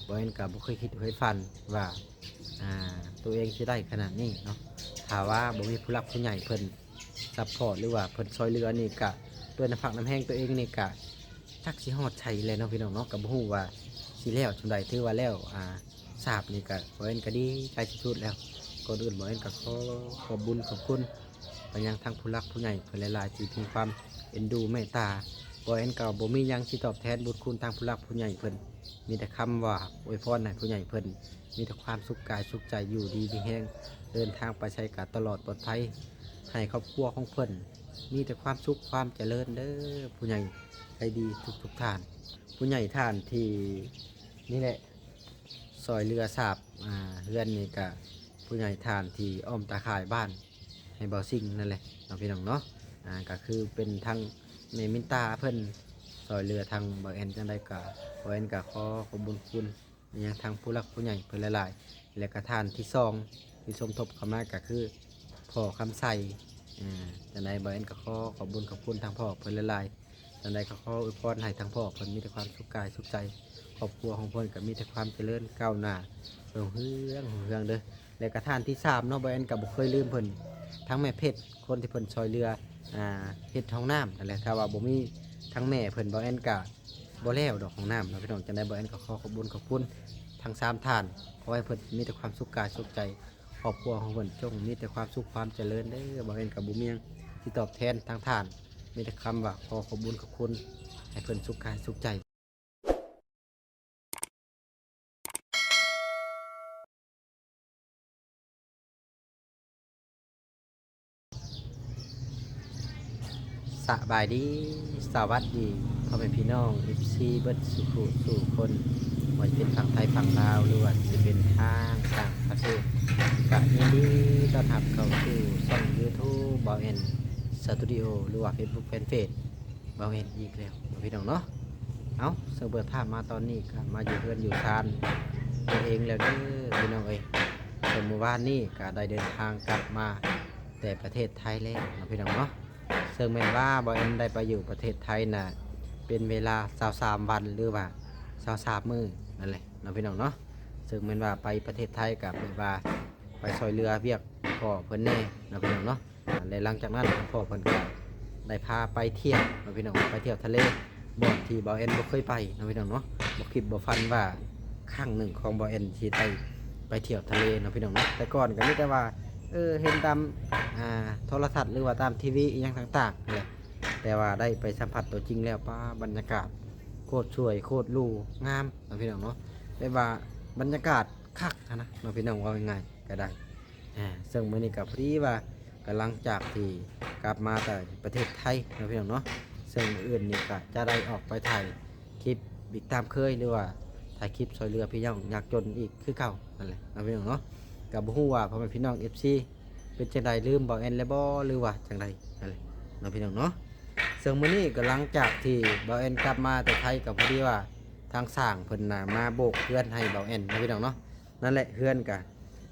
ບໍ່ແອນກໍບໍ່ເຄີຍຄິດເຄີຍຝັນວ່າ ອ່າ ຕົວເອງຊິໄດ້ຂະໜາດນີ້ເນາະ. ຖ້າວ່າບໍ່ມີຜູ້ຫຼັກຜູ້ໃຫຍ່ເພິ່ນຊັບພອດ ຫຼືວ່າເພິ່ນຊ່ອຍເຫຼືອນີ້ ກະດ້ວຍນ້ຳພັກນ້ຳແຮງຕົວເອງນີ້ ກະຈັກຊິຮອດໃສແຫຼະເນາະ ພີ່ນ້ອງເນາະ. ກໍບໍ່ຮູ້ວ່າຊິແລ້ວຊ່ຳໃດ ຖືວ່າແລ້ວ ອ່າ ສາບນີ້ ກະບໍ່ແອນກໍດີໃຈສຸດໆແລ້ວ. ກ່ອນອື່ນ ບໍ່ແອນກໍຂໍຂອບບຸນຂອບຄຸນ ໄປຍັງທາງຜູ້ຫຼັກຜູ້ໃຫຍ່ເພິ່ນຫຼາຍໆ ທີ່ມີຄວາມເອັນດູເມດຕາ. ບໍ່ແອນກໍບໍ່ມີຫຍັງຊິຕອບແທນບຸນຄຸນທາງຜູ້ຫຼັກຜູ້ໃຫຍ່ເພິ່ນ ມີແຕ່ຄຳວ່າອວຍພອນໃຫ້ຜູ້ໃຫຍ່ເພິ່ນ ມີແຕ່ຄວາມສຸກກາຍສຸກໃຈ ຢູ່ດີມີແຮງ ເດີນທາງໄປໃສກໍຕະຫຼອດປອດໄພ ໃຫ້ຄອບຄົວຂອງເພິ່ນມີແຕ່ຄວາມສຸກຄວາມຈະເລີນເດີ ຜູ້ໃຫຍ່ໃຈດີທຸກໆທ່ານ. ຜູ້ໃຫຍ່ທ່ານທີ່ນີ້ແຫຼະ ຊ່ອຍເຫຼືອສາບ ອ່າ ເຮືອນນີ້ກະຜູ້ໃຫຍ່ທ່ານທີ່ອ້ອມຕາຂ່າຍບ້ານໃຫ້ເບົາຊິງນັ້ນແຫຼະເນາະ ພີ່ນ້ອງເນາະ. ອ່າ ກະຄືເປັນທັງແມ່ມິນຕາເພິ່ນຊ່ອຍເຫຼືອທາງບ່າວແອນ ຈັ່ງໃດກະບ່າວແອນກະຂໍຂອບບຸນຂອບຄຸນໄປຍັງທາງຜູ້ຫຼັກຜູ້ໃຫຍ່ເພິ່ນຫຼາຍໆ. ແລະກະທ່ານທີສອງທີ່ສົມທົບເຂົ້າມາກະຄືພໍ່ຄຳໄຊ. ອ່າ ຈັ່ງໃດບ່າວແອນກະຂໍຂອບບຸນຂອບຄຸນທາງພໍ່ເພິ່ນຫຼາຍໆ. ຈັ່ງໃດກໍຂໍອວຍພອນໃຫ້ທາງພໍ່ເພິ່ນມີແຕ່ຄວາມສຸກກາຍສຸກໃຈ ຄອບຄົວຂອງເພິ່ນກໍມີແຕ່ຄວາມຈະເລີນກ້າວໜ້າ ຮຸ່ງເຮືອງ ຮຸ່ງເຮືອງເດີ. ແລະກະທ່ານທີສາມເນາະ ບ່າວແອນກໍບໍ່ເຄີຍລືມເພິ່ນ ທັງແມ່ເພັດ ຄົນທີ່ເພິ່ນຊ່ອຍເຫຼືອ ອ່າ ເຮັດຫ້ອງນ້ຳນັ້ນແຫຼະ. ຖ້າວ່າບໍ່ມີທັງແມ່ເພິ່ນ ບ່າວແອນກະບໍ່ແລ້ວດອກຫ້ອງນ້ຳເນາະ ພີ່ນ້ອງ. ຈັ່ງໃດບ່າວແອນກໍຂໍຂອບບຸນຂອບຄຸນທັງສາມທ່ານ ຂໍໃຫ້ເພິ່ນມີແຕ່ຄວາມສຸກກາຍສຸກໃຈ ຄອບຄົວຂອງເພິ່ນຈົ່ງມີແຕ່ຄວາມສຸກຄວາມຈະເລີນເດີ. ບ່າວແອນກໍບໍ່ມີຫຍັງຊິຕອບແທນທາງທ່ານ ມີແຕ່ຄຳວ່າຂໍຂອບບຸນຂອບຄຸນ ໃຫ້ເພິ່ນສຸກກາຍສຸກໃຈ. ສະບາຍດີ ສະຫວັດດີ ພໍ່ແມ່ພີ່ນ້ອງ ເອັຟຊີ ເບິດສູ່ຜູ້ສູ່ຄົນ ບໍ່ວ່າຈະເປັນຝັ່ງໄທຝັ່ງລາວ ຫຼືວ່າຊິເປັນທາງຕ່າງປະເທດ ກະຍິນດີຕ້ອນຮັບເຂົ້າສູ່ຊ່ອງຢູທູບ ບ່າວແອນ ສະຕູດິໂອ ຫຼືວ່າເຟສບຸກແຟນເພຈ ບ່າວແອນອີກແລ້ວເນາະ ພີ່ນ້ອງເນາະ. ເອົ້າ ເຊິ່ງເປີດພາບມາຕອນນີ້ກະມາຢູ່ເຮືອນຢູ່ຊານຕົວເອງແລ້ວເດີ ພີ່ນ້ອງເອີຍ. ເຊິ່ງມື້ວານນີ້ກະໄດ້ເດີນທາງກັບມາແຕ່ປະເທດໄທແລ້ວເນາະ ພີ່ນ້ອງເນາະ. ເຊິ່ງແມ່ນວ່າບ່າວແອນໄດ້ໄປຢູ່ປະເທດໄທນະ ເປັນເວລາຊາວສາມວັນ ຫຼືວ່າຊາວສາມມື້ນັ້ນແຫຼະເນາະ ພີ່ນ້ອງເນາະ. ເຊິ່ງແມ່ນວ່າໄປປະເທດໄທກະແບບວ່າໄປຊ່ອຍເຫຼືອວຽກພໍ່ເພິ່ນແດ່ເນາະ ພີ່ນ້ອງເນາະ. ແລະຫຼັງຈາກນັ້ນ ທາງພໍ່ເພິ່ນກໍໄດ້ພາໄປທ່ຽວເນາະ ພີ່ນ້ອງ ໄປທ່ຽວທະເລ ບ່ອນທີ່ບ່າວແອນບໍ່ເຄີຍໄປເນາະ ພີ່ນ້ອງເນາະ. ບໍ່ຄິດບໍ່ຝັນວ່າຄັ້ງໜຶ່ງຂອງບ່າວແອນຊິໄດ້ໄປທ່ຽວທະເລເນາະ ພີ່ນ້ອງເນາະ. ແຕ່ກ່ອນກໍມີແຕ່ວ່າ ເອີ ເຫັນຕາມ ອ່າ ໂທລະທັດ ຫຼືວ່າຕາມທີວີອີ່ຫຍັງຕ່າງໆນັ້ນແຫຼະ ແຕ່ວ່າໄດ້ໄປສຳຜັດຕົວຈິງແລ້ວ ປາ ບັນຍາກາດໂຄດສວຍໂຄດຫຼູງາມເນາະ ພີ່ນ້ອງເນາະ. ແບບວ່າບັນຍາກາດຄັກຫັ້ນນະເນາະ ພີ່ນ້ອງ ເວົ້າງ່າຍໆກໍໄດ້. ອ່າ ເຊິ່ງມື້ນີ້ກໍພໍດີວ່າ ກໍຫຼັງຈາກທີ່ກັບມາແຕ່ປະເທດໄທເນາະ ພີ່ນ້ອງເນາະ. ເຊິ່ງມື້ອື່ນນີ້ກໍຈະໄດ້ອອກໄປຖ່າຍຄລິບອີກຕາມເຄີຍ ຫຼືວ່າຖ່າຍຄລິບຊ່ອຍເຫຼືອພີ່ນ້ອງຍາກຈົນອີກຄືເກົ່ານັ້ນແຫຼະເນາະ ພີ່ນ້ອງເນາະ. ກໍບໍ່ຮູ້ວ່າພໍ່ແມ່ພີ່ນ້ອງ ເອັຟຊີ ເປັນຈັ່ງໃດ ລືມບ່າວແອນແລ້ວບໍ່ ຫຼືວ່າຈັ່ງໃດນັ້ນແຫຼະເນາະ ພີ່ນ້ອງເນາະ. ເຊິ່ງມື້ນີ້ກໍຫຼັງຈາກທີ່ບ່າວແອນກັບມາແຕ່ໄທ ກໍພໍດີວ່າທາງຊ່າງເພິ່ນນະມາໂບກເຮືອນໃຫ້ບ່າວແອນເນາະ ພີ່ນ້ອງເນາະ. ນັ້ນແຫຼະ ເຮືອນກະ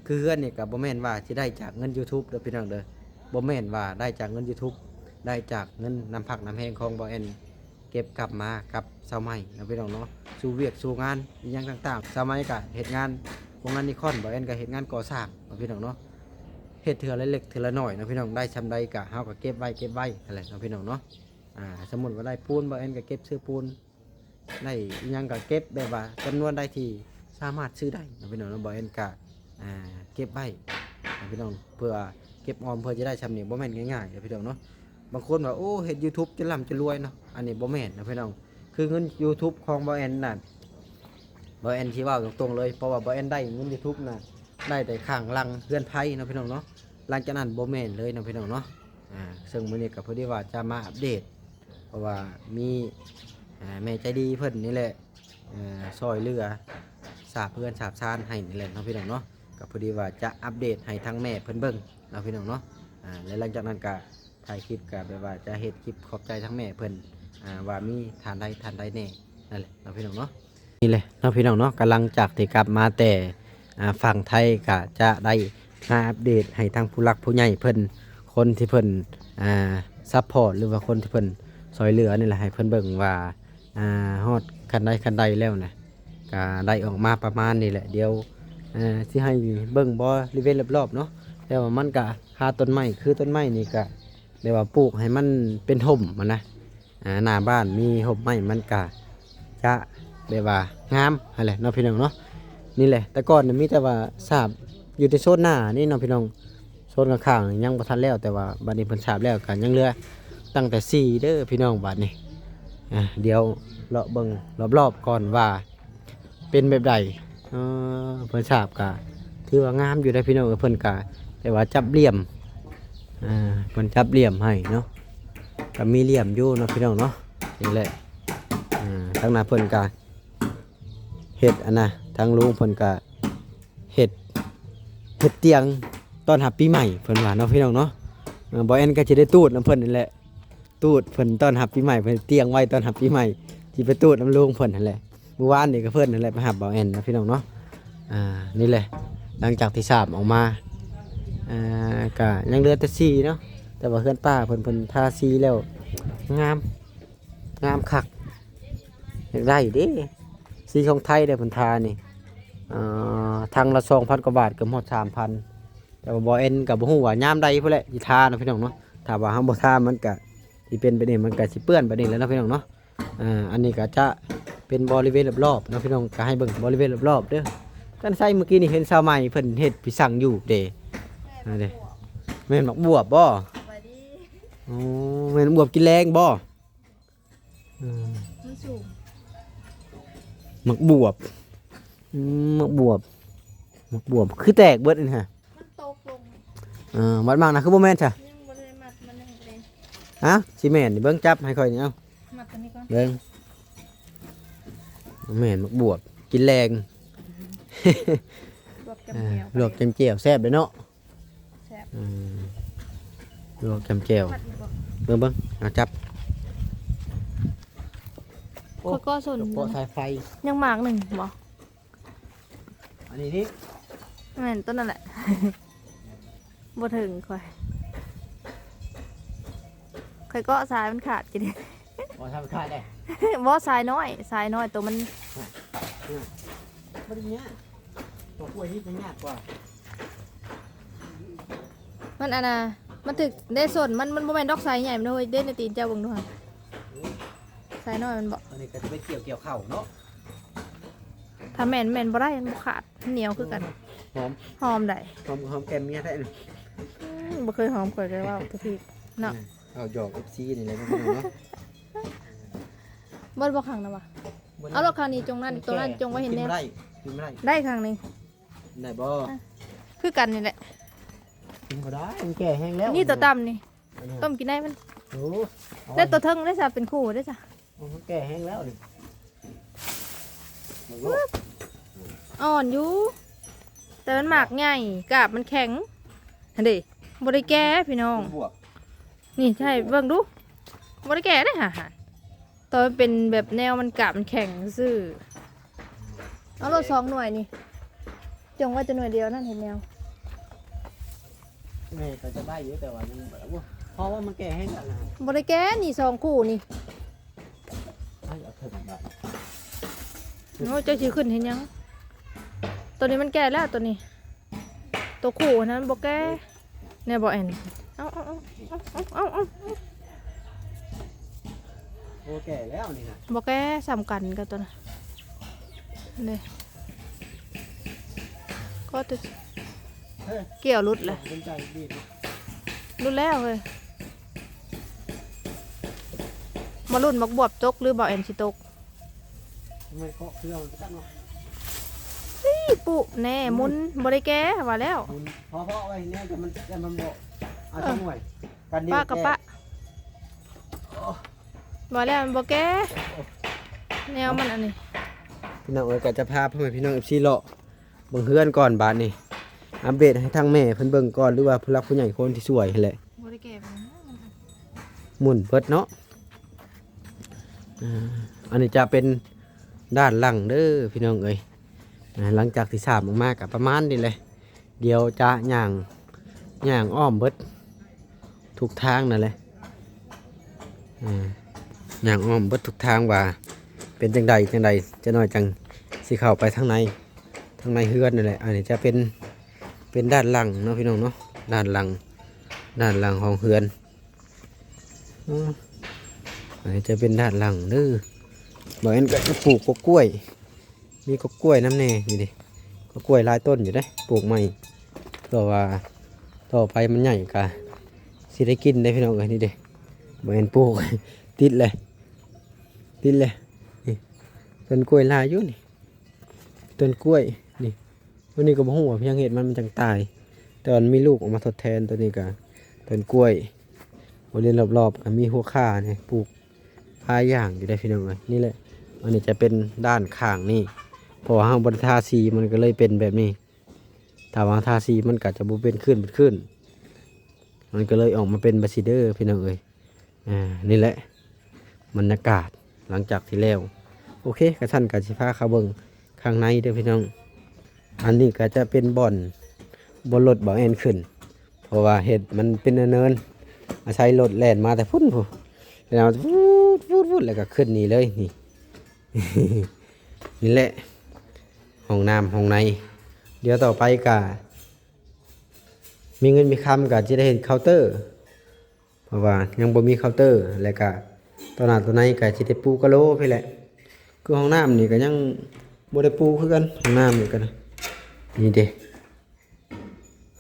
ຄືເຮືອນນີ້ກະບໍ່ແມ່ນວ່າຊິໄດ້ຈາກເງິນຢູທູບເດີ ພີ່ນ້ອງເດີ ບໍ່ແມ່ນວ່າໄດ້ຈາກເງິນຢູທູບ ໄດ້ຈາກເງິນນ້ຳພັກນ້ຳແຮງຂອງບ່າວແອນ ເກັບກັບມາກັບສາວໃໝ່ເນາະ ພີ່ນ້ອງເນາະ. ສູ່ວຽກສູ່ງານອີ່ຫຍັງຕ່າງໆ ສາວໃໝ່ກະເຮັດງານໂຮງງານນິຄອນ ບ່າວແອນກະເຮັດງານກໍ່ສ້າງເນາະ ພີ່ນ້ອງເນາະ. ເຮັດເທື່ອລະເລັກເທື່ອລະໜ້ອຍເນາະ ພີ່ນ້ອງ ໄດ້ຊ່ຳໃດກະເຮົາກະເກັບໄວ້ເກັບໄວ້ຫັ້ນແຫຼະເນາະ ພີ່ນ້ອງເນາະ. ອ່າ ສົມມຸດວ່າໄດ້ປູນ ບ່າວແອນກະເກັບຊື້ປູນ ໄດ້ອີ່ຫຍັງກໍເກັບ ແບບວ່າຈຳນວນໃດທີ່ສາມາດຊື້ໄດ້ເນາະ ພີ່ນ້ອງເນາະ. ບ່າວແອນກໍ ອ່າ ເກັບໄວ້ເນາະ ພີ່ນ້ອງ ເພື່ອເກັບອອມ ເພື່ອຈະໄດ້ຊ່ຳນີ້ ບໍ່ແມ່ນງ່າຍໆເນາະ ພີ່ນ້ອງເນາະ. ບາງຄົນວ່າ ໂອ້ ເຮັດຢູທູບຈົນລ່ຳຈົນລວຍເນາະ ອັນນີ້ບໍ່ແມ່ນເນາະ ພີ່ນ້ອງ. ຄືເງິນຢູທູບຂອງບ່າວແອນນັ້ນ ບ່າວແອນຊິເວົ້າຕົງໆເລີຍ ເພາະວ່າບ່າວແອນໄດ້ເງິນຢູທູບນະ ໄດ້ແຕ່ຂ້າງຫຼັງເຮືອນໄພເນາະ ພີ່ນ້ອງເນາະ. ຫຼັງຈາກນັ້ນບໍ່ແມ່ນເລີຍເນາະ ພີ່ນ້ອງເນາະ. ອ່າ ເຊິ່ງມື້ນີ້ກໍພໍດີວ່າຈະມາອັບເດດ ເພາະວ່າມີ ອ່າ ແມ່ໃຈດີເພິ່ນນີ້ແຫຼະ ເອີ ຊ່ອຍເຫຼືອສາບເຮືອນສາບຊານໃຫ້ນີ້ແຫຼະເນາະ ພີ່ນ້ອງເນາະ. ກໍພໍດີວ່າຈະອັບເດດໃຫ້ທາງແມ່ເພິ່ນເບິ່ງເນາະ ພີ່ນ້ອງເນາະ. ອ່າ ແລະຫຼັງຈາກນັ້ນກໍຖ່າຍຄລິບ ກໍແບບວ່າຈະເຮັດຄລິບຂອບໃຈທາງແມ່ເພິ່ນ ອ່າ ວ່າມີທ່ານໃດທ່ານໃດແດ່ນັ້ນແຫຼະເນາະ ພີ່ນ້ອງເນາະ. ນີ້ແຫຼະເນາະ ພີ່ນ້ອງເນາະ ກໍຫຼັງຈາກທີ່ກັບມາແຕ່ ອ່າ ຝັ່ງໄທ ກໍຈະໄດ້ມາອັບເດດໃຫ້ທາງຜູ້ຫຼັກຜູ້ໃຫຍ່ເພິ່ນ ຄົນທີ່ເພິ່ນ ອ່າ ຊັບພອດ ຫຼືວ່າຄົນທີ່ເພິ່ນຊ່ອຍເຫຼືອນີ້ແຫຼະ ໃຫ້ເພິ່ນເບິ່ງວ່າ ອ່າ ຮອດຂັ້ນໃດຂັ້ນໃດແລ້ວນະ. ກະໄດ້ອອກມາປະມານນີ້ແຫຼະ. ດຽວ ເອີ ຊິໃຫ້ເບິ່ງບໍລິເວນລອບໆເນາະ. ແຕ່ວ່າມັນກະຫາຕົ້ນໄມ້ ຄືຕົ້ນໄມ້ນີ້ກະ ແບບວ່າປູກໃຫ້ມັນເປັນຮົ່ມຫັ້ນນະ. ອ່າ ໜ້າບ້ານມີຮົ່ມໄມ້ມັນກະຈະແບບວ່າງາມຫັ້ນແຫຼະເນາະ ພີ່ນ້ອງເນາະ. ນີ້ແຫຼະ ແຕ່ກ່ອນນະມີແຕ່ວ່າສາບຢູ່ແຕ່ໂຊນໜ້ານີ້ເນາະ ພີ່ນ້ອງ. ໂຊນຂ້າງໆຍັງບໍ່ທັນແລ້ວ ແຕ່ວ່າບັດນີ້ເພິ່ນສາບແລ້ວ ກະຍັງເຫຼືອຕັ້ງແຕ່ສີ່ເດີ ພີ່ນ້ອງ. ບັດນີ້ ອ່າ ດຽວເລາະເບິ່ງລອບໆກ່ອນວ່າ ເປັນແບບໃດ. ເອີ ເພິ່ນສາບກະຖືວ່າງາມຢູ່ເດ້ ພີ່ນ້ອງເອີຍ. ເພິ່ນກະແຕ່ວ່າຈັບຫຼ່ຽມ ອ່າ ເພິ່ນຈັບຫຼ່ຽມໃຫ້ເນາະ ກະມີຫຼ່ຽມຢູ່ເນາະ ພີ່ນ້ອງເນາະ. ນີ້ແຫຼະ ອ່າ ທາງໜ້າເພິ່ນກະເຮັດອັນນະ ທາງລຸງເພິ່ນກະເຮັດ ເຮັດຕຽງຕ້ອນຮັບປີໃໝ່ ເພິ່ນວ່າເນາະ ພີ່ນ້ອງເນາະ. ເອີ ບ່າວແອນກະຊິໄດ້ຕູດນຳເພິ່ນນີ້ແຫຼະ. ຕູດເພິ່ນຕ້ອນຮັບປີໃໝ່ ເພິ່ນຕຽງໄວ້ຕ້ອນຮັບປີໃໝ່ ຊິໄປຕູດນຳລຸງເພິ່ນຫັ້ນແຫຼະ. ມື້ວານນີ້ກໍເພິ່ນຫັ້ນແຫຼະໄປຮັບບ່າວແອນນະ ພີ່ນ້ອງເນາະ. ອ່າ ນີ້ແຫຼະ ຫຼັງຈາກທີ່ສາບອອກມາ ອ່າ ກະຍັງເຫຼືອແຕ່ສີເນາະ. ແຕ່ວ່າເຮືອນປ້າເພິ່ນ ເພິ່ນທາສີແລ້ວງາມ ງາມຄັກ ຢາກໄດ້ເດ້ ສີຂອງໄທເດ້ເພິ່ນທານີ້. ອ່າ ຖັງລະສອງພັນກວ່າບາດ ເກືອບຮອດສາມພັນ. ແຕ່ວ່າບ່າວແອນກໍບໍ່ຮູ້ວ່າຍາມໃດພຸ້ນແຫຼະຊິທາເນາະ ພີ່ນ້ອງເນາະ. ຖ້າວ່າເຮົາບໍ່ທາມັນກະຊິເປັນແບບນີ້ ມັນກະຊິເປື້ອນແບບນີ້ແຫຼະເນາະ ພີ່ນ້ອງເນາະ. ອ່າ ອັນນີ້ກະຈະເປັນບໍລິເວນລອບໆເນາະ ພີ່ນ້ອງ. ກະໃຫ້ເບິ່ງບໍລິເວນລອບໆເດີ. ກັນໄຊມື້ກີ້ນີ້ເຫັນສາວໃໝ່ເພິ່ນເຮັດພິສັງຢູ່ເດ້. ນັ້ນເດ້ ແມ່ນໝາກບວບບໍ່? ສະບາຍດີ. ໂອ້ ແມ່ນບວບກິນແລງບໍ່? ອືມ ມັນສູງ ໝາກບວບ. ອືມ ໝາກບວບ ໝາກບວບຄືແຕກເບິດນີ້ຫະ. ມັນຕົກລົງ. ເອີ ມັດໝາກນະຄືບໍ່ແມ່ນຊະ? ຍັງບໍ່ໄດ້ມັດ ມັນຍັງບໍ່ໄດ້. ເອົ້າ ຊິແມ່ນນີ້ ເບິ່ງ ຈັບໃຫ້ຂ້ອຍນີ້ ເອົ້າ ມັດຕົວນີ້ກ່ອນ ເບິ່ງ. ແມ່ນໝາກບວບກິນແລງ ລວກຈ້ຳແຈ່ວ ເອີ ລວກຈ້ຳແຈ່ວແຊບເດ້ເນາະ. ແຊບ ອືມ ລວກຈ້ຳແຈ່ວ ມັດອີກບໍ່? ເບິ່ງໆ ເອົາຈັບ. ໂອ້ ຂ້ອຍກໍສົນ ເພາະສາຍໄຟ ຍັງໝາກໜຶ່ງບໍ່? ອັນນີ້ນີ້ ແມ່ນ ຕົ້ນນັ້ນແຫຼະ ບໍ່ເຖິງຂ້ອຍ ຂ້ອຍເກາະສາຍມັນຂາດກິນ. ບໍ່ ສາຍມັນຂາດເດ້ ບໍ່ ສາຍນ້ອຍ ສາຍນ້ອຍໂຕມັນ ບໍ່ໄດ້ຍາກ ຕົວກ້ວຍນີ້ຈະຍາກກວ່າ. ມັນອັນນ່າ ມັນຖືກໄດ້ສົ້ນ ມັນ ມັນບໍ່ແມ່ນດອກໄຊໃຫຍ່ ມັນ ໂອ້ຍ ເດ້ໃນຕີນເຈົ້າເບິ່ງດູຫັ້ນ ໄຊນ້ອຍມັນບໍ? ອັນນີ້ກໍຈະໄປກ່ຽວ ກ່ຽວເຂົ້າເນາະ. ຖ້າແມ່ນ ແມ່ນບໍ່ໄດ້ ມັນບໍ່ຂາດ ມັນໜຽວຄືກັນ. ຫອມ ຫອມໃດ໋? ຫອມ ຫອມແກ້ມເມຍແທ້. ອືມ ບໍ່ເຄີຍຫອມ ຂ້ອຍກໍເວົ້າແຕ່ຜິດເນາະ. ເອີ ເອົາຫຍອກເອັຟຊີນີ້ແຫຼະເນາະ. ເບິດບໍ່? ຂັງນະວະ ເອົາລອດຂ້າງນີ້ ຈົງນັ້ນ ໂຕນັ້ນ ຈົງໄວ້ເຫັນແດ່. ກິນບໍ່ໄດ້ ກິນບໍ່ໄດ້ ໄດ້ຂ້າງນີ້ ໄດ້ບໍ່? ຄືກັນນີ້ແຫຼະ ກິນບໍ່ໄດ້ ມັນແກ່ແຮງແລ້ວ. ນີ້ໂຕຕ່ຳນີ້ ຕົ້ມກິນໄດ້ມັນ. ໂອ້ ແຕ່ໂຕເທິງໄດ້ຊະ ເປັນຄູ່ໄດ້ຊະ. ໂອ້ ມັນແກ່ແຮງແລ້ວນີ້ ອ່ອນຢູ່ ແຕ່ມັນໝາກໃຫຍ່ ກາບມັນແຂງຫັ້ນເດ້. ບໍ່ໄດ້ແກ່ພີ່ນ້ອງ ນີ້ໃຫ້ເບິ່ງດູ ບໍ່ໄດ້ແກ່ເດ້ຫາ. ຕອນມັນເປັນແບບແນວມັນກະມັນແຂງຊື່. ເອົາໂລດສອງໜ່ວຍນີ້ ຈົ່ງໄວ້ແຕ່ໜ່ວຍດຽວນັ້ນ ເຫັນແນວ. ແມ່ກໍຈະໄດ້ຢູ່ ແຕ່ວ່າຍັງ ໂອ້ ເພາະວ່າມັນແກ່ແຮງແລ້ວນະ. ບໍ່ໄດ້ແກ່ ນີ້ສອງຄູ່ນີ້. ເອົາເຖິງບາດ. ໂອ້ ເຈົ້າຊິຂຶ້ນເຮັດຫຍັງ? ໂຕນີ້ມັນແກ່ແລ້ວ ໂຕນີ້. ໂຕຄູ່ຫັ້ນນະມັນບໍ່ແກ່ ແນ່ບໍ່ແອນ? ເອົາ ເອົາ ເອົາ ເອົາ ເອົາ ເອົາ ເອົາ ໂອ້ ແກ່ແລ້ວນີ້ນະ. ບໍ່ແກ່ ສ່ຳກັນກັບໂຕນັ້ນເດ້. ກໍ ເອີ ກ່ຽວຫຼຸດແຫຼະ ເປັນໃຈດີເນາະ. ຫຼຸດແລ້ວເຮີ້ຍ. ມາລຸ້ນໝາກບວບຕົກ ຫຼືບໍ່ແອນຊິຕົກ? ມັນເກາະເຄື່ອງມັນຈັກເນາະ. ອີ່ ປຸແນ່ ໝຸນ ບໍ່ໄດ້ແກ່ວ່າແລ້ວ. ໝຸນ ເພາະໆໄວ້ແນ່ ແຕ່ມັນ ແຕ່ມັນບໍ່ ເອົາ ເອີ ຈັກໜ່ວຍ ກັນດີ ປະກະປະ ແກ່ ໂອ້ ວ່າແລ້ວມັນບໍ່ແກ່ ໂອ້ ແນວມັນອັນນີ້. ພີ່ນ້ອງເອີຍ ກໍຈະພາພໍ່ແມ່ພີ່ນ້ອງເອັຟຊີເລາະເບິ່ງເຮືອນກ່ອນບາດນີ້ ອັບເດດໃຫ້ທາງແມ່ເພິ່ນເບິ່ງກ່ອນ ຫຼືວ່າຜູ້ຫຼັກຜູ້ໃຫຍ່ຄົນທີ່ຊ່ວຍຫັ້ນແຫຼະ. ບໍ່ໄດ້ແກ່ ໝຸນເບິດເນາະ. ອ່າ ອັນນີ້ຈະເປັນດ້ານຫຼັງເດີພີ່ນ້ອງເອີຍ. ອ່າ ຫຼັງຈາກທີ່ສາບອອກມາກໍປະມານນີ້ແຫຼະ ດຽວຈະຍ່າງ ຍ່າງອ້ອມເບິດທຸກທາງນັ້ນແຫຼະ. ອ່າ ຍ່າງອ້ອມເບິດທຸກທາງວ່າເປັນຈັ່ງໃດ ຈັ່ງໃດ ຈັກໜ້ອຍຈັ່ງ ຊິເຂົ້າໄປທາງໃນ ທາງໃນເຮືອນນັ້ນແຫຼະ. ອັນນີ້ຈະເປັນ ເປັນດ້ານຫຼັງເນາະພີ່ນ້ອງເນາະ ດ້ານຫຼັງ ດ້ານຫຼັງຂອງເຮືອນ. ອືມ ອັນນີ້ຈະເປັນດ້ານຫຼັງເດີ. ບ່າວແອນກໍຈະປູກກະກ້ວຍ ມີກະກ້ວຍນຳແດ່. ນີ້ເດ້ ກະກ້ວຍຫຼາຍຕົ້ນຢູ່ເດ້ ປູກໃໝ່ ເພື່ອວ່າຕໍ່ໄປມັນໃຫຍ່ກະຊິໄດ້ກິນເດ້ພີ່ນ້ອງເອີຍ. ນີ້ເດ້ ບ່າວແອນປູກ ຕິດແລ້ວ ຕິດແລ້ວ. ນີ້ ຕົ້ນກ້ວຍຫຼາຍຢູ່ນີ້ ຕົ້ນກ້ວຍນີ້. ໂຕນີ້ກໍບໍ່ຮູ້ວ່າພຽງເຮັດມັນ ມັນຈັ່ງຕາຍ ແຕ່ວ່າມັນມີລູກອອກມາທົດແທນ. ໂຕນີ້ກໍຕົ້ນກ້ວຍ ບໍລິເວນລອບໆ ກໍມີຫົວຂ່ານີ້ ປູກຫຼາຍຢ່າງຢູ່ເດ້ພີ່ນ້ອງເອີຍ. ນີ້ແຫຼະ ອັນນີ້ຈະເປັນດ້ານຂ້າງນີ້ ເພາະວ່າເຮົາບໍ່ໄດ້ທາສີ ມັນກໍເລີຍເປັນແບບນີ້. ຖ້າວ່າເຮົາທາສີ ມັນກໍຈະບໍ່ເປັນຄື້ນເປັນຄື້ນ ມັນກໍເລີຍອອກມາເປັນແບບຊີ້ເດີພີ່ນ້ອງເອີຍ. ອ່າ ນີ້ແຫຼະບັນຍາກາດຫຼັງຈາກທີ່ແລ້ວ. ໂອເຄ ກະຊັ້ນກະຊິພາເຂົ້າເບິ່ງຂ້າງໃນເດີພີ່ນ້ອງ. ອັນນີ້ກະຈະເປັນບ່ອນ ບ່ອນລົດບ່າວແອນຂຶ້ນ ເພາະວ່າເຮັດມັນເປັນເນີນໆ ອາໄສລົດແລ່ນມາແຕ່ພຸ້ນພຸ້ນ ແລ່ນມາ ວູດໆໆ ແລ້ວກໍຂຶ້ນນີ້ເລີຍ. ນີ້ ນີ້ແຫຼະຫ້ອງນ້ຳຫ້ອງໃນ. ດຽວຕໍ່ໄປກະມີເງິນມີຄຳກະຊິໄດ້ເຮັດເຄົາເຕີ ເພາະວ່າຍັງບໍ່ມີເຄົາເຕີ ແລ້ວກະຕໍ່ໜ້າຕໍ່ໃນກະຊິໄດ້ປູກະໂລພີ້ແຫຼະ. ຄືຫ້ອງນ້ຳນີ້ກະຍັງບໍ່ໄດ້ປູຄືກັນ ຫ້ອງນ້ຳນີ້ກະ ນີ້ເດ້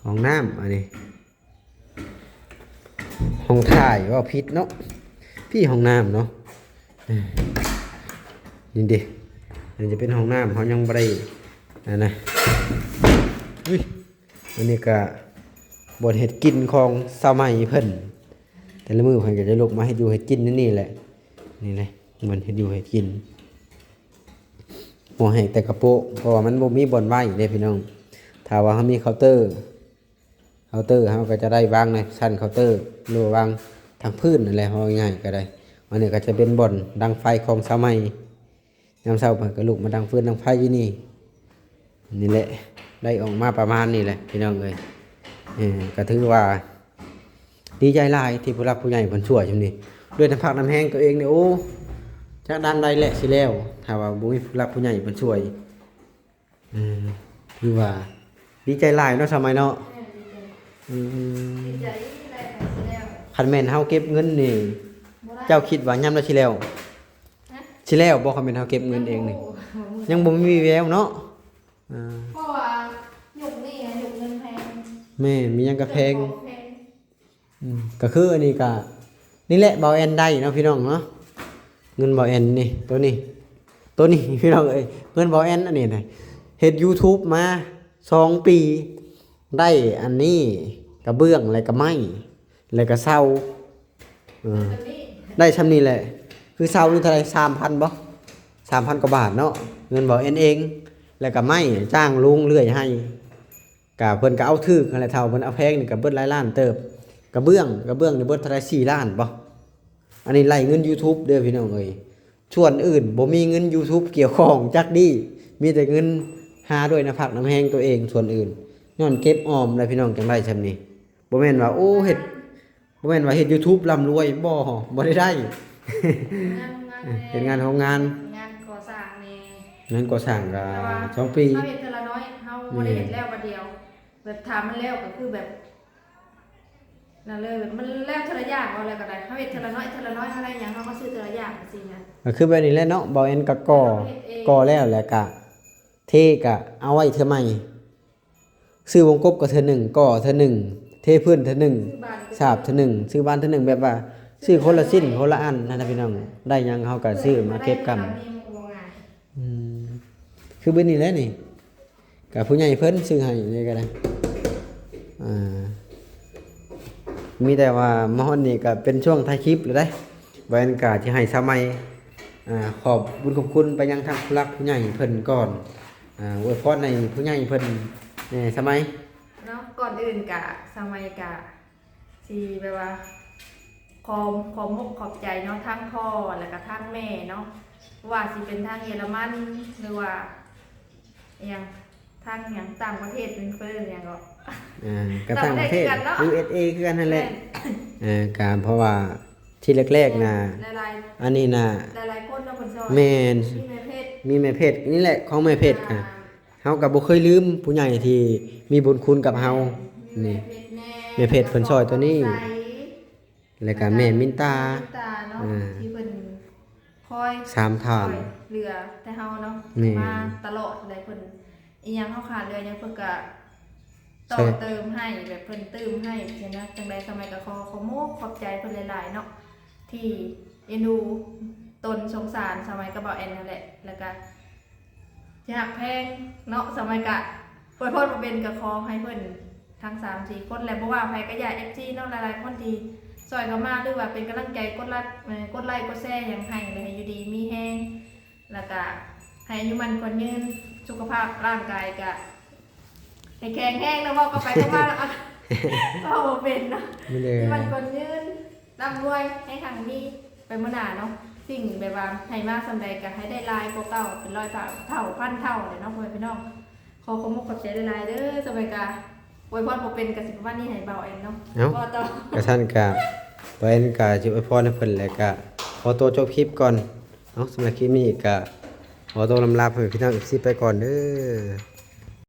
ຫ້ອງນ້ຳ ອັນນີ້ຫ້ອງຖ່າຍ ເວົ້າຜິດເນາະ ພີ້ຫ້ອງນ້ຳເນາະ. ນີ້ເດ້ ອັນນີ້ຈະເປັນຫ້ອງນ້ຳ ເຮົາຍັງບໍ່ໄດ້ ອັນນະ ອຸ້ຍ ອັນນີ້ກະບ່ອນເຮັດກິນຂອງສາວໃໝ່ເພິ່ນ ແຕ່ລະມື້ເພິ່ນກໍຈະລຸກມາເຮັດຢູ່ເຮັດກິນໃນນີ້ແຫຼະ. ນີ້ແຫຼະ ບ່ອນເຮັດຢູ່ເຮັດກິນ ບໍ່ໃຫ້ແຕ່ກະໂປະ ເພາະວ່າມັນບໍ່ມີບ່ອນໄວ້ເດ້ພີ່ນ້ອງ. ຖ້າວ່າເຮົາມີເຄົາເຕີ ເຄົາເຕີເຮົາກໍຈະໄດ້ວາງໃນຊັ້ນເຄົາເຕີ ຫຼືວ່າວາງທາງພື້ນນັ້ນແຫຼະ ເວົ້າງ່າຍໆກໍໄດ້. ອັນນີ້ກໍຈະເປັນບ່ອນດັງໄຟຂອງສາວໃໝ່ ຍາມເຊົ້າເພິ່ນກໍລຸກມາດັງຟືນດັງໄຟຢູ່ນີ້. ນີ້ແຫຼະ ໄດ້ອອກມາປະມານນີ້ແຫຼະພີ່ນ້ອງເອີຍ. ເອີ ກໍຖືວ່າດີໃຈຫຼາຍທີ່ຜູ້ຫຼັກຜູ້ໃຫຍ່ເພິ່ນຊ່ວຍຊ່ຳນີ້ ດ້ວຍນ້ຳພັກນ້ຳແຮງຕົວເອງນີ້. ໂອ້ ຈັກດ້ານໃດແຫຼະຊິແລ້ວ ຖ້າວ່າບໍ່ມີຜູ້ຫຼັກຜູ້ໃຫຍ່ເພິ່ນຊ່ວຍ. ເອີ ຖືວ່າດີໃຈຫຼາຍເນາະ ສາວໃໝ່ເນາະ. ເອີ ດີໃຈ ອືມ ດີໃຈຫຼາຍ ຄັນຊິແລ້ວ ຄັນແມ່ນເຮົາເກັບເງິນນີ້ ບໍ່ໄດ້ ເຈົ້າຄິດວ່າຍາມໃດຊິແລ້ວ? ຮະ? ຊິແລ້ວບໍ່ ຄັນແມ່ນເຮົາເກັບເງິນເອງນີ້? ຍັງບໍ່ຮູ້ ຍັງບໍ່ມີແວວເນາະ. ອ່າ ເພາະວ່າຍຸກນີ້ ຍຸກເງິນແພງ. ແມ່ນ ມີຫຍັງກໍແພງ ຂອງແພງ. ອືມ ກໍຄືອັນນີ້ກໍ ນີ້ແຫຼະ ບ່າວແອນໄດ້ເນາະພີ່ນ້ອງເນາະ. ເງິນບ່າວແອນນີ້ ໂຕນີ້ ໂຕນີ້ພີ່ນ້ອງເອີຍ ເງິນບ່າວແອນອັນນີ້ນະ. ເຮັດຢູທູບມາສອງປີ ໄດ້ອັນນີ້ ກະເບື້ອງ ແລະກະໄມ້ ແລະກະເສົາ. ເອີ ໄດ້ຊ່ຳນີ້ແຫຼະ. ຄືເສົານີ້ເທົ່າໃດ? ສາມພັນບໍ່? ສາມພັນກວ່າບາດເນາະ ເງິນບ່າວແອນເອງ. ແລະກະໄມ້ ຈ້າງລຸງເລື່ອຍໄຮ່ ກະເພິ່ນກະເອົາຖືກຫັ້ນແຫຼະ ເຖົ້າເພິ່ນເອົາແພງນີ້ກະເບິດຫຼາຍລ້ານເຕີບ. ກະເບື້ອງ ກະເບື້ອງນີ້ເບິດເທົ່າໃດ? ສີ່ລ້ານບໍ່? ອັນນີ້ໄລ່ເງິນຢູທູບເດີພີ່ນ້ອງເອີຍ. ສ່ວນອື່ນບໍ່ມີເງິນຢູທູບກ່ຽວຂ້ອງຈັກດີ້ ມີແຕ່ເງິນຫາດ້ວຍນ້ຳພັກນ້ຳແຮງຕົວເອງ. ສ່ວນອື່ນຍ້ອນເກັບອອມແຫຼະພີ່ນ້ອງ ຈັ່ງໄດ້ຊ່ຳນີ້. ບໍ່ແມ່ນວ່າ ໂອ້ ເຮັດ ບໍ່ແມ່ນວ່າເຮັດຢູທູບລ່ຳລວຍ ບໍ່ ບໍ່ໄດ້ໄດ້. ງານໂຮງງານແດ່ ເຮັດງານໂຮງງານ ງານກໍ່ສ້າງແດ່ ງານກໍ່ສ້າງກໍ ແຕ່ວ່າ ສອງປີ ເຮົາເຮັດເທື່ອລະໜ້ອຍ ເຮົາບໍ່ໄດ້ເຮັດ ແມ່ນ ແລ້ວບາດດຽວ. ແບບຖ້າມັນແລ້ວກໍຄືແບບນັ້ນເລີຍ ແບບມັນແລ້ວເທື່ອລະຢ່າງ ເວົ້າແລ້ວກໍໄດ້ ເຮົາເຮັດເທື່ອລະໜ້ອຍ ເທື່ອລະໜ້ອຍ ເຮົາໄດ້ຫຍັງເຮົາກໍຊື້ເທື່ອລະຢ່າງ ຈັ່ງຊີ້ນະ. ກໍຄືແບບນີ້ແຫຼະເນາະ ບ່າວແອນກໍກໍ່ ແລ້ວເຮັດເອງ ກໍ່ແລ້ວ ແລ້ວກະເທກະເອົາໄວ້ເທື່ອໃໝ່. ຊື້ວົງກົບກໍເທື່ອໜຶ່ງ ກໍ່ເທື່ອໜຶ່ງ ເທພື້ນເທື່ອໜຶ່ງ ຊື້ບານ ສາບເທື່ອໜຶ່ງ ຊື້ບານເທື່ອໜຶ່ງ ແບບວ່າຊື້ຄົນລະຊິ້ນ ຄົນລະອັນຫັ້ນນະພີ່ນ້ອງ. ໄດ້ຫຍັງເຮົາກໍຊື້ມາເກັບກຳ. ອືມ ຄືເບິດນີ້ແຫຼະນີ້ ກໍຜູ້ໃຫຍ່ເພິ່ນຊື້ໃຫ້ນີ້ກໍໄດ້. ອ່າ ມີແຕ່ວ່າມາຮອດນີ້ກໍເປັນຊ່ວງທ້າຍຄລິບແລ້ວເດ້. ບ່າວແອນກໍຊິໃຫ້ສາວໃໝ່ ອ່າ ຂອບບຸນຂອບຄຸນໄປຍັງທາງຜູ້ຫຼັກຜູ້ໃຫຍ່ເພິ່ນກ່ອນ. ອ່າ ອວຍພອນໃຫ້ຜູ້ໃຫຍ່ເພິ່ນແດ່ ສາວໃໝ່ເນາະ. ກ່ອນອື່ນກະ ສາວໃໝ່ກະຊິແບບວ່າ ຂອບ ຂອບມົກຂອບໃຈເນາະ ທັງພໍ່ ແລ້ວກະທັງແມ່ເນາະ ບໍ່ວ່າຊິເປັນທາງເຢຍລະມັນ ຫຼືວ່າ ອີ່ຫຍັງ ທາງຫຍັງ ຕ່າງປະເທດ ເປັນເພິ່ນຫຍັງເກາະ ອ່າ ກໍຕ່າງປະເທດ ຕ່າງປະເທດຄືກັນເນາະ ຢູເອສເອ ຄືກັນຫັ້ນແຫຼະ. ແມ່ນ ເອີ ກະເພາະວ່າ ທີແລກໆນະ ຫຼາຍໆ ອັນນີ້ນະ ຫຼາຍໆຄົນເນາະເພິ່ນຊ່ອຍ ແມ່ນ ມີແມ່ເພັດ ມີແມ່ເພັດນີ້ແຫຼະ ຂອງແມ່ເພັດກະ ເຮົາກະບໍ່ເຄີຍລືມຜູ້ໃຫຍ່ທີ່ມີບຸນຄຸນກັບເຮົາ. ນີ້ ແມ່ເພັດເພິ່ນຊ່ອຍໂຕນີ້ ແລ້ວກະແມ່ມິນຕາ ແມ່ມິນຕາເນາະ ອ່າ ທີ່ເພິ່ນຄອຍ ສາມທ່ານ ຊ່ອຍເຫຼືອແຕ່ເຮົາເນາະ ແມ່ນ ມາຕະຫຼອດ ແລະເພິ່ນ ອີ່ຫຍັງເຮົາຂາດເຫຼືອຫຍັງເພິ່ນກະ ຕໍ່ເຕີມໃຫ້ ແບບເພິ່ນຕື່ມໃຫ້ຊີ້ນະ. ຈັ່ງໃດສາວໃໝກະຂໍຂອບມຸກຂອບໃຈເພິ່ນຫຼາຍໆເນາະ ທີ່ເອັນດູຕົນສົງສານສາວໃໝກັບບ່າວແອນຫັ້ນແຫຼະ ແລ້ວກະທີ່ຮັກແພງເນາະ. ສາວໃໝກະອວຍພອນບໍ່ເປັນ ກະຂໍໃຫ້ເພິ່ນທັງສາມສີ່ຄົນ ແລະບໍ່ວ່າໃຜກະຢ່າ ເອັຟຊີເນາະ ຫຼາຍໆຄົນທີ່ຊ່ອຍເຂົ້າມາ ຫຼືວ່າເປັນກຳລັງໃຈ ກົດໄລ ເອີ ກົດໄລກົດແຊຫຍັງໃຫ້ ແລະໃຫ້ຢູ່ດີມີແຮງ ແລ້ວກະໃຫ້ອາຍຸໝັ້ນຂວັນຍືນ ສຸຂະພາບຮ່າງກາຍກະໃຫ້ແຂງແຮງເນາະ. ເວົ້າກັບໄປກັບມາແລ້ວ ເວົ້າບໍ່ເປັນເນາະ ມີແຕ່ ອາຍຸໝັ້ນຂວັນຍືນ ລ່ຳລວຍ ໃຫ້ຮັ່ງມີໄປມື້ໜ້າເນາະ. ສິ່ງແບບວ່າໃຫ້ມາສ່ຳໃດກະໃຫ້ໄດ້ຫຼາຍກວ່າເກົ່າ ເປັນຮ້ອຍເທົ່າ ເທົ່າພັນເທົ່າເລີຍເນາະ ພໍ່ແມ່ພີ່ນ້ອງ. ຂໍຂອບມຸກຂອບໃຈຫຼາຍໆເດີ. ສາວໃໝກະອວຍພອນບໍ່ເປັນ ກະຊິປະມານນີ້ໃຫ້ບ່າວແອນເນາະ. ເອົ້າ ເວົ້າຕໍ່ ກະຊັ້ນກະ ບ່າວແອນກະຊິອວຍພອນໃຫ້ເພິ່ນ ແລ້ວກະຂໍຕົວຈົບຄລິບກ່ອນເນາະ. ສຳລັບຄລິບນີ້ກະຂໍຕົວລຳລາພໍ່ແມ່ພີ່ນ້ອງ ເອັຟຊີ ໄປກ່ອນເດີ.